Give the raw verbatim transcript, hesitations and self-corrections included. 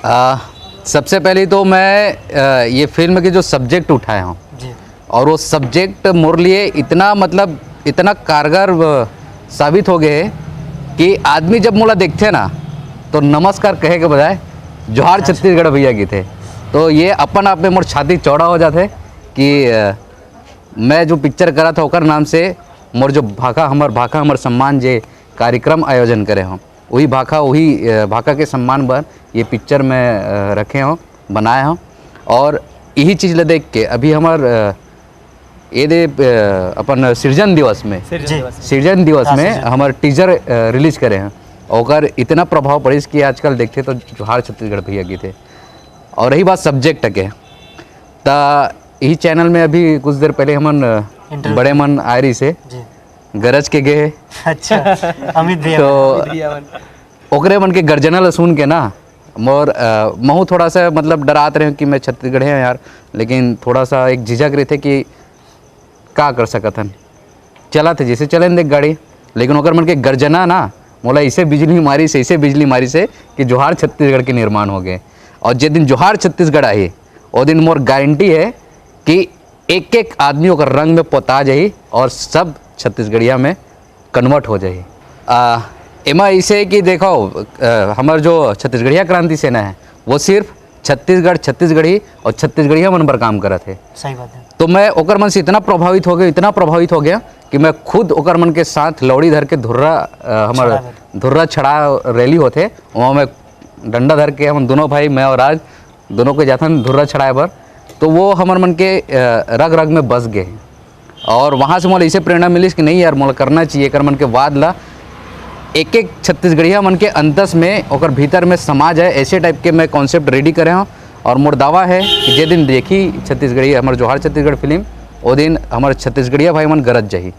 आ, सबसे पहले तो मैं आ, ये फिल्म के जो सब्जेक्ट उठाया हूँ, जी। और वो सब्जेक्ट मोर लिए इतना, मतलब, इतना कारगर आ, साबित हो गए है कि आदमी जब मोला देखते ना, तो नमस्कार कहे के बजाय जोहार छत्तीसगढ़ भैया की थे। तो ये अपन आप में मोर छाती चौड़ा हो जाते कि आ, मैं जो पिक्चर करा था ओकर नाम से मोर जो भाखा हमर, भाखा हमर सम्मान जे कार्यक्रम आयोजन करे हूँ, वही भाखा, वही आ, भाखा के सम्मान बर ये पिक्चर मैं आ, रखे हूँ, बनाए हूँ। और यही चीज़ ला देख के अभी हमर आ, ये दे आ, अपन सिरजन दिवस में, जी। सिरजन दिवस हाँ, में सिरजन। हमर टीजर आ, रिलीज करे हैं, ओकर इतना प्रभाव पड़िस कि आजकल देखते तो जोहार छत्तीसगढ़ भैया की थे। और रही बात सब्जेक्ट के, त यही चैनल में अभी कुछ देर पहले हमन आ, इंटरव्यू। बड़े मन आए रही से जी। गरज के गए, अच्छा। अमित भैया। तो ओकरे मन के गर्जना ला सुन के ना मोर आ, महू थोड़ा सा, मतलब, डरात रहे कि मैं छत्तीसगढ़िया हूँ यार, लेकिन थोड़ा सा एक झिझक रही थे कि का कर सकत हन, चला थे जैसे चले देख गाड़ी। लेकिन ओकर मन के गर्जना ना मोला ऐसे बिजली मारी से, ऐसे बिजली मारी से कि जोहार छत्तीसगढ़ के निर्माण हो गए। और जे दिन जोहार छत्तीसगढ़ आही, वो दिन मोर गारंटी है कि एक एक आदमी ओकर रंग में पोता जाही और सब छत्तीसगढ़िया में कन्वर्ट हो जाही। आ, एमा ऐसे है कि देखो, आ, हमर जो छत्तीसगढ़िया क्रांति सेना है, वो सिर्फ छत्तीसगढ़, छत्तीसगढ़ी और छत्तीसगढ़िया मन बर काम करत है। सही बात है। तो मैं ओकर मन से इतना प्रभावित हो गया, इतना प्रभावित हो गया कि मैं खुद ओकर मन के साथ लौड़ी धर के धुर्रा, आ, हमर छड़ा धर। धुर्रा छड़ा रैली होथे, वहाँ मैं डंडा धर के हम दोनों भाई, मैं और राज, दोनों को जाथन धुर्रा छड़ाए बर। तो वो हमर मन के आ, रग रग में बस गए। और वहाँ से मोला इसे प्रेरणा मिलिस कि नहीं यार, मोला करना चाहिए एकर मन के वाद ला। एक एक छत्तीसगढ़िया मन के अंतस में, ओकर भीतर में समाज है, ऐसे टाइप के मैं कॉन्सेप्ट रेडी करे हूँ। और मोर दावा है कि जे दिन देखी छत्तीसगढ़ी, हमर जोहार छत्तीसगढ़ फिल्म, वो दिन हमर छत्तीसगढ़िया भाई मन गरज जाही।